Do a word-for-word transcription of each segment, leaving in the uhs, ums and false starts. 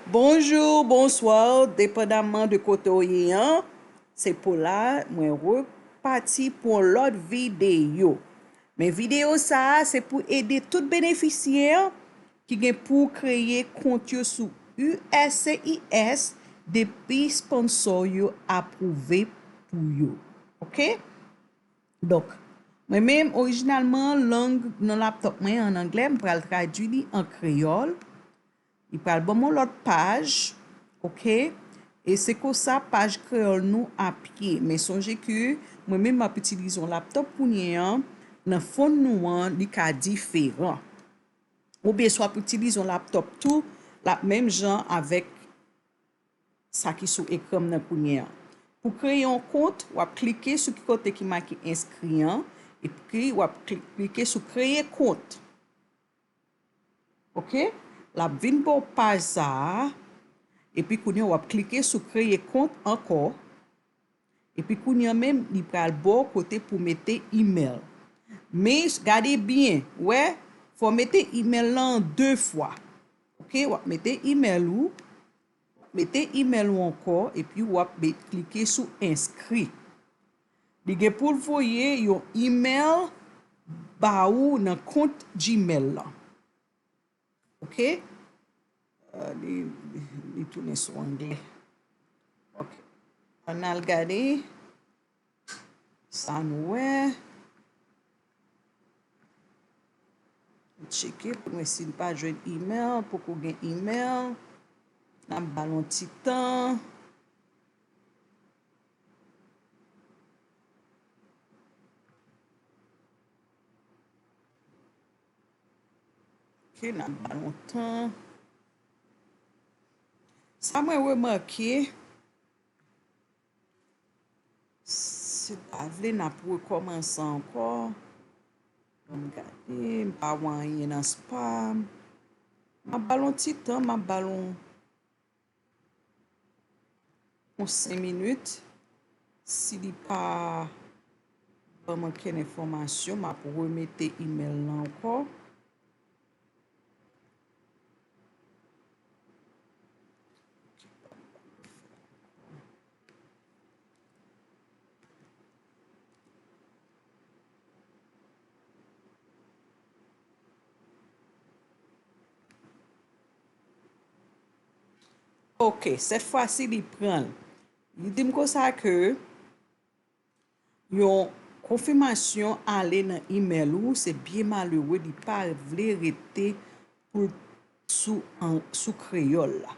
Bonjou, bonswa, depandaman de kote w ye an. Se Paula, mwen repati pou yon lòt videyo. Men videyo sa a, se pou ede tout benefisye ki gen pou kreye kont yo sou U S C I S depi sponsò yo apwouve pou yo. Oke? Donk, mwen menm, orijinalman, lang nan laptòp mwen an anglè, m pral tradui li an kreyòl. Li pral ban m yon lòt paj, oke? E se konsa paj kreyòl nou ap ye. Men sonje ke mwen menm m ap itilize yon laptòp kounye an, nan fon nou an, li ka diferan. Oubyen si w ap itilize yon laptòp tou, l ap menm jan avèk sa ki sou ekran m nan kounye an. Pou kreye yon kont, w ap klike sou ki kote ki make enskri an, epi w ap kli-, klike sou kreye kont. Oke? L ap vin ba w paj sa a, epi kounye a w ap klike sou kreye kont ankò, epi kounye a menm, li pral ba w kote pou mete imèl. Men, gade byen, wè, fò w mete imèl lan de fwa. Oke? W ap mete imèl ou, mete imèl ou ankò, epi w ap met-, klike sou enskri. Li gen pou l voye yon imèl ba ou nan kont Gmail lan. Oke? Euh, li, li tounen sou anglè. Oke. Ann al gade sa nou wè. Tcheke pou n wè si n pa jwenn imèl, poko gen imèl. N ap ba l yon ti tan. Oke, n ap ba l yon tan. Sa mwen remake, si l pa vle, n ap rekòmanse ankò. Ban m gade, m pa wè anyen nan spam. M ap ba l yon ti tan, m ap ba l yon, yon senk minit. Si li pa ban m okenn enfòmasyon, m ap remete imèl lan ankò. Ok, sèt fwa si li pran l. Li di m konsa ke yon konfimasyon ale nan imèl ou, se byen malere, li pa vle rete pou l sou, an, sou kreyòl la.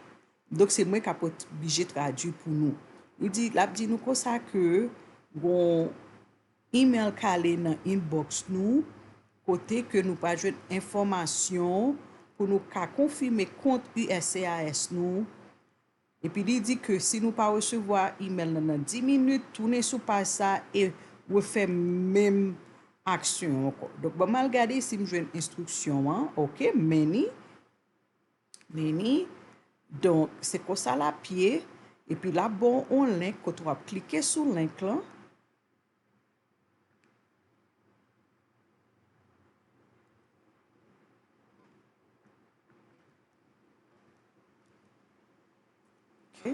Donk, se mwen k ap oblije tradui pou nou. Li di, l ap di nou konsa ke gon imèl k ale nan inbox nou, kote ke nou pral jwenn enfòmasyon pou nou ka konfime kont U S C I S nou. Epi li di ke si nou pa resevwa imèl nan nan dis minit, tounen sou paj sa e refè menm aksyon an ankò. Donk, ban m al gade si m jwenn enstriksyon an. Ok, many. Many. Donk, se konsa l ap ye. Epi l ap ba w yon link kote w ap klike sou link lan. Ok.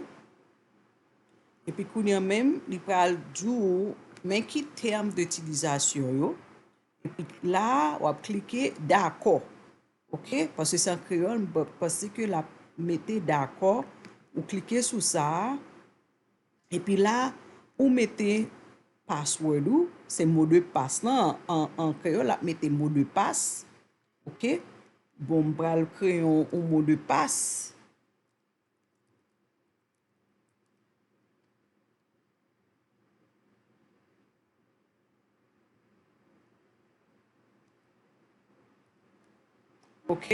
Epi kounye a menm, li pral di w men ki tèm de itilizasyon yo. Epi la, w ap klike dakò. Ok? Paske se an kreyòl, m pa-, panse ke l ap mete dakò. Ou klike sou sa a. Epi la, ou mete password ou, se mo de passe lan, an, an kreyòl, l ap mete mo de passe. Ok? Bon, m pral kreye yon, yon mo de passe. Ok?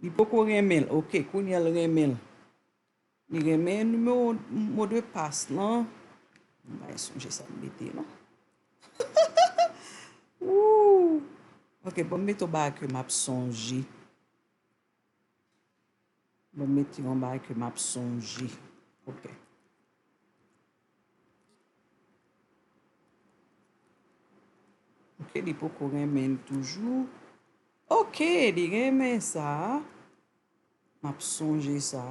Li poko renmen l. Ok, kounye a l renmen l. Li renmen nimewo mo de passe lan. M pa sonje sa m mete non. Ooh. Ok, bon, m mete yon bagay ke m ap sonje. Bon, m mete yon bagay ke m ap sonje. Ok. Ok, li poko renmen l toujou. Ok, li renmen sa. M ap sonje sa.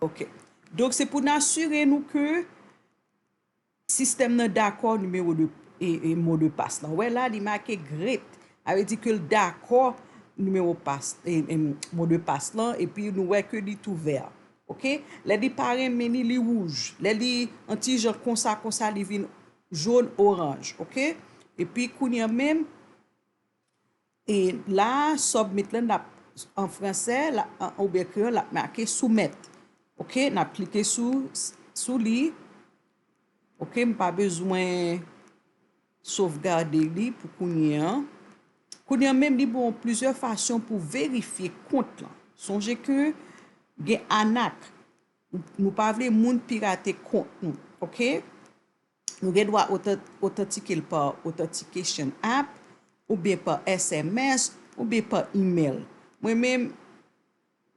Ok. Donk, se pou n asire nou ke sistèm nan dakò nimewo de, e, e, mo de pas lan. Ou wè la, li make great. Sa vle di ke l dakò nimewo pas, e, e, mo de pas lan, epi nou wè ke li t ouvè. Ok? Lè li pa renmen li, li wouj. Lè li yon ti jan konsa, konsa, li vin jòn, oranj. Ok? Epi kounye a menm, e la, submit lan, l ap, an fransè, l ap, an, oubyen kreyòl, l ap make soumettre. Ok? N ap klike sou, sou li. Ok? M pa bezwen sovgade li pou kounye a. Kounye a menm, li ba w plizyè fason pou verifye kont lan. Sonje ke gen anak. Nou pa vle moun pirate kont nou. Ok? Nou gen dwa otan-, otantike l pa Authentication App, oubyen pa S M S, oubyen pa email. Mwen menm,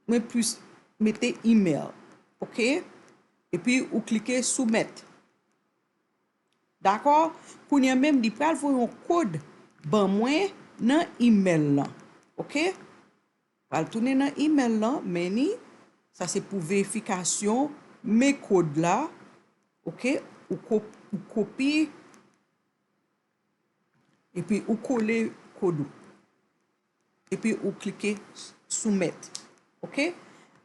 mwen plis mete email. Ok? Epi ou klike soumettre. Dakò? Kounye a menm, li pral voye yon kòd ban mwen nan email lan. Ok? Pral tounen nan email lan, men ni, sa se pou verifikasyon, men kòd la, ok, ou ko-, ou kopi, epi ou kole kòd ou. Epi ou klike soumettre, ok.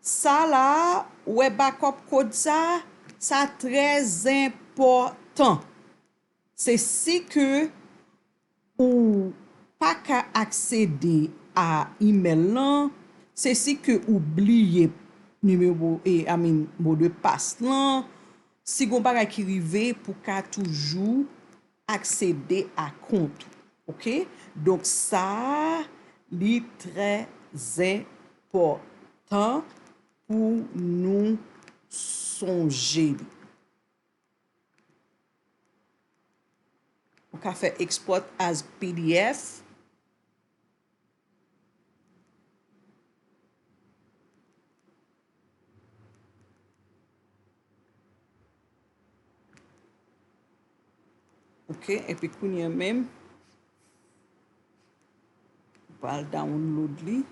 Sa la, ou wè backup kòd sa, sa trè enpòtan. Se si ke ou pa ka aksede a email lan, se si ke ou bliye nimewo, e, I mean, mo de pas lan, si gon bagay ki rive pou ka toujou aksede a kont, ok? Donk sa, li trè enpòtan pou nou sonje li. Ou ka fè export as P D F. Ok, epi kounye a menm, ou pral download li.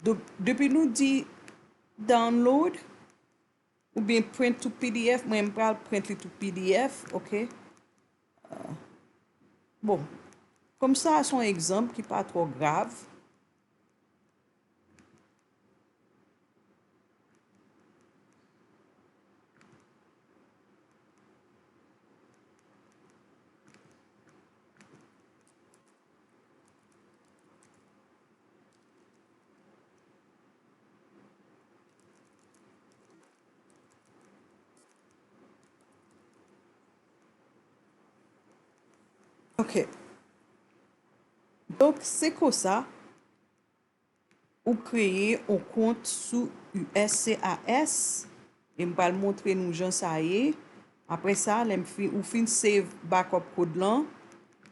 Donk, depi nou di download oubyen print to P D F, mwen m pral print li to P D F, ok? Euh, bon, kòm sa, se yon egzanp ki pa twò grav. Ok. Donk, se konsa. Ou kreye yon kont sou U S C I S, e m pral montre nou jan sa ye. Apre sa, lè m fi-, ou fin save backup kòd lan,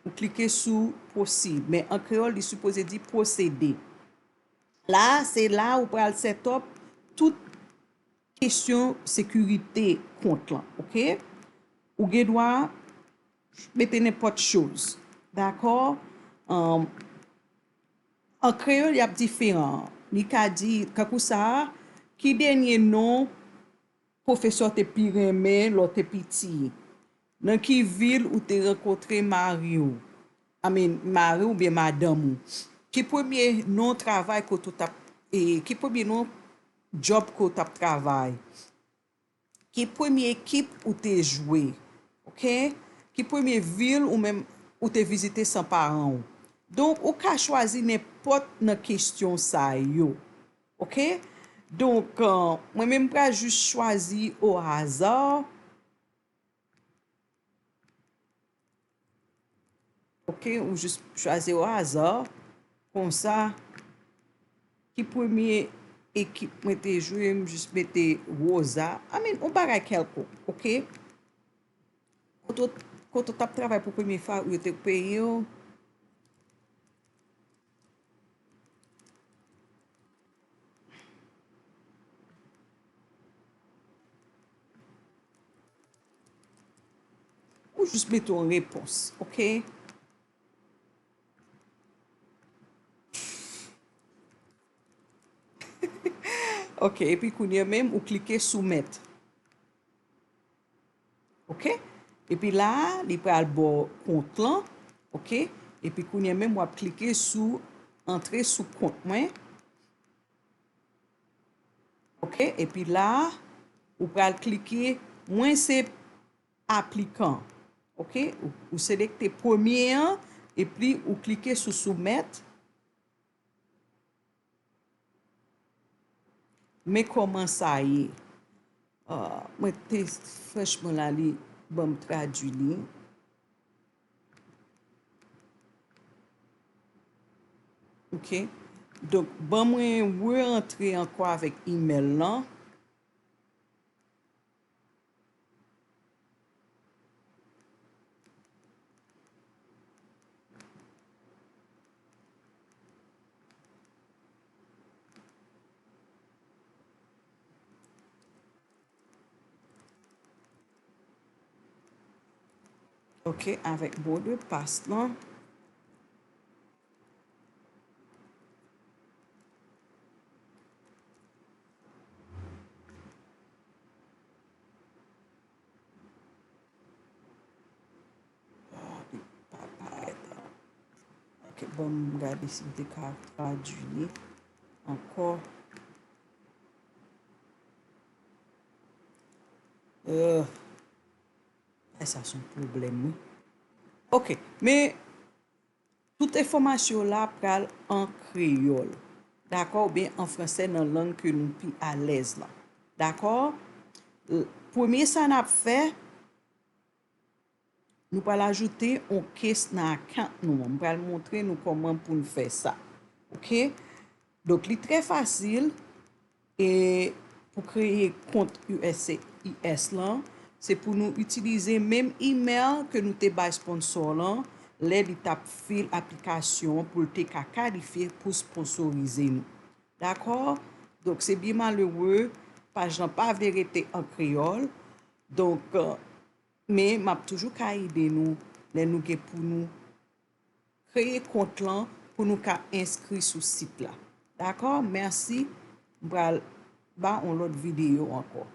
ou klike sou proceed. Men an kreyòl, li sipoze di pwosede. La, se la ou pral set up tout kesyon sekirite kont lan, ok? Ou gen dwa mete nenpòt choz, dakò? An, an kreyòl, y ap diferan. Li ka di, kankou sa a, ki dènye non pwofesè w te pi renmen lè w te piti? Nan ki vil ou te rankontre mari w? I mean, mari w oubyen madanm ou? Ki premye non travay kote w t ap, e, ki premye non djòb ke w t ap travay? Ki premye ekip ou te jwe? Ok? Ki premye vil ou menm ou te vizite san paran w? Donk, ou ka chwazi nenpòt nan kesyon sa yo. Ok? Donk, euh, mwen menm m pral jis chwazi o aza. Ok, ou jis chwazi o aza. Konsa, ki premye ekip mwen te jwe, m jis mete Rosa. I mean, yon bagay kèlkonk, ok? Kote w, kote w t ap travay pou premye fwa, yo te peye w. jis mete yon repons, oke? Oke, epi kounye a menm, ou klike soumèt. Oke? Epi la a, li pral ba w kont lan. Oke? Epi kounye a menm, w ap klike sou antre sou kont mwen. Oke? Epi la a, ou pral klike mwen se aplikan. Oke? Ou, ou selekte premye an, epi ou klike sou soumèt. Men kòman sa ye? Ah, mwen te franchman la li ban m tradui li. Oke. Donk, ban mwen re-antre ankò avèk imèl lan. Oke, avèk mo de pas lan. Ah, li pa parèt. Oke, bon, m gade si m te ka tradui li ankò. Euh, e sa se yon pwoblèm, wi. Oke, men tout enfòmasyon la pral an kreyòl, dakò, oubyen an fransè nan lang ke nou pi alèz lan, dakò? L-, premye sa n ap fè, nou pral ajoute yon case nan account nou an. M pral montre nou kòman pou n fè sa. Oke? Donk, li trè fasil. E pou kreye kont U S C I S lan, se pou nou itilize menm email ke nou te bay sponsor lan lè li t ap fill aplikasyon pou l te ka kalifye pou sponsorize nou. Dakò? Donk, se byen malere, paj lan pa vle rete an kreyòl. Donk, men m ap toujou ka ede nou lè nou gen pou nou kreye kont lan pou nou ka enskri sou sit la. Dakò? Mèsi. M pral ba yon lòt videyo ankò.